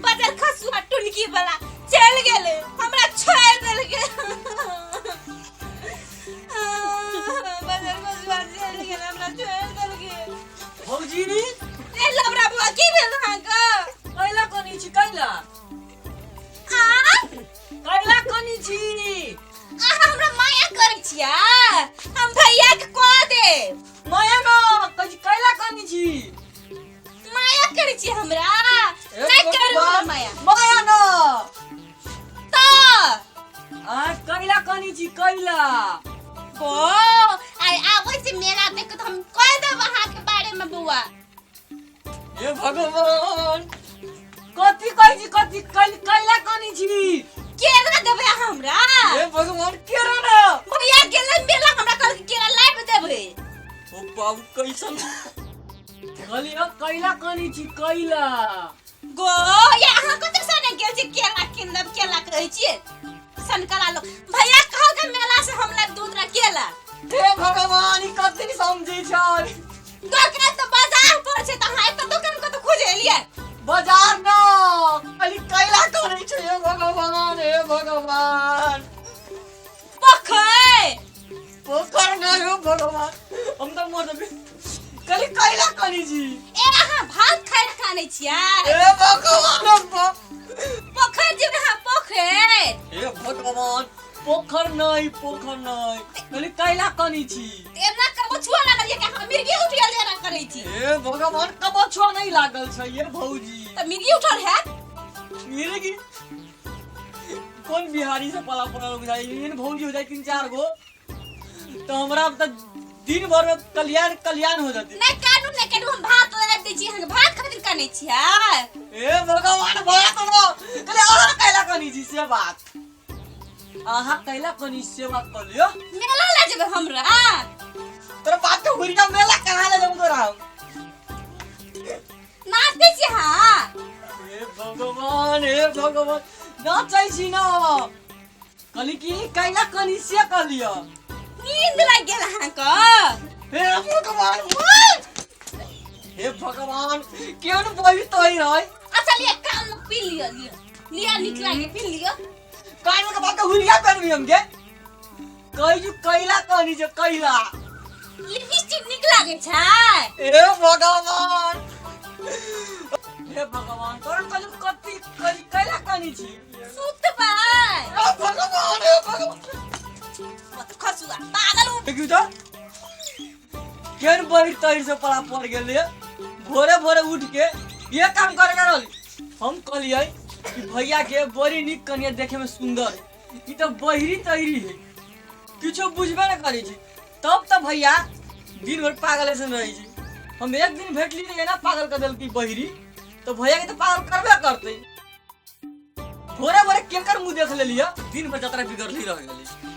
बजर खसुआ टुनकी वाला चल गेलै, हमरा छोड़ि देलकै। बजर खसुआ चलि गेल, हमरा छोड़ि देलकै। भौजी। ए लबरा बुआ, की भेल अहाँके? कैला कनी छी, कैला? आ? कैला कनी छी? अहाँ हमरा माया करै छियै? हम भैया के कह देब। माया न कहै छी, कैला कनी छी? माया करै छियै हमरा? नहि करू हमरा माया। माया न। तऽ अहाँ कैला कनी छी, कैला? ओ आइ आबै छै मेला देख के तऽ हम कह देब अहाँके बारे में बौआ। हे भगवान, कथी कहै छी? कथी कैला कनी छी? केला देबै अहाँ हमरा? हे भगवान, केरा न। भैया गेलै मेला, हमरा कहलकै केला लाबि देबै। ओ बाबू, कैसन कहलियै, कैला कनी छी, कैला? गो या अहाँ कते सने गेल छी केला कीन देब, केला कहै छियै सनकरा लोक। भैया कहलकै मेला से हम लाबि दूध रा केला। हे भगवान, ई कथी समझै छै? दोकान तऽ बाजार पर छै, तऽ अहाँ एतऽ दोकान कतऽ खोजे एलियै? बाजार न, खाली कैला करै छै। हे भगवान, हे भगवान। पोखरि। पोखर न, हे भगवान, हम तऽ मर जेबै। खाली कैला करै छी? ए अहाँ भात खाइ लए कानै छियै? हे भगवान, हम पोखरि जेबै अहाँ पोखरि? हे भगवान, पोखर नहि, पोखर नहि, खाली कैला कनी छी? एना कबछुआ लागल ये कि अहाँ मिर्गी उठ गेल जे एना करै छी? हे भगवान, कबछुआ नहि लागल छै ये भौजी। तऽ मिर्गी उठल हैत। मिर्गी कोन बिहारी से पला पड़ल बुझाइ। एहन भौजी हो जाए तीन चार गो तऽ हमरा तऽ दिन भर में कल्याण कल्याण हो जाती। नहि कानू, नहि कानू, हम भात लाबि दै छी अहाँके। भात खातिर कानै छियै? हे भगवान, भात न, कहले अहाँ कैला कनी छी से बात, अहाँ कैला कनी से बात कर लियो। मेला लए जेबै हमरा? तोरा बाप के हुरिया, मेला कहाँ ले जाऊं तोरा हम? नाचै छी अहाँ? हे भगवान, हे भगवान, नाचै छी ना, कहली कि कैला कनी से कहलियो। नींद लागि गेल अहाँके? हे भगवान, हे भगवान, केहन बही तही है। अच्छा लिअ, कान में पी लिअ, लिअ लिअ, नीक लागे, पी लिअ। कान के बात हुरिया करबी हमके? कहै जो कैला कहनी जो कैला? लिपस्टिक नीक लागे छै? हे भगवान, हे भगवान, तोरा कहलू कथी कैला कहनी छी? सुतबै। हे भगवान, हे भगवान। मत खसुआ पागल हो। देखियौ तऽ केहन बहिर तहिर से पड़ा पड़ गेलै। भोरे भोरे उठ के ये काम करे के रहली। हम कहलियै कि भैया के बड़ी नीक कनिया, देखे में सुंदर है, ई तऽ बहिरी तहिरी है, किछो बुझबे ने करै छै। तब तऽ भैया दिन भर पागल ऐसन रहै छै। हम एक दिन भेटली तऽ एना पागल कर देलकै बहिरी, तऽ भैया के तऽ पागल करबे करतै। भोरे भोरे केकर मुँह देख लेलियै, दिन भर जतरा बिगड़ली रह गेलै।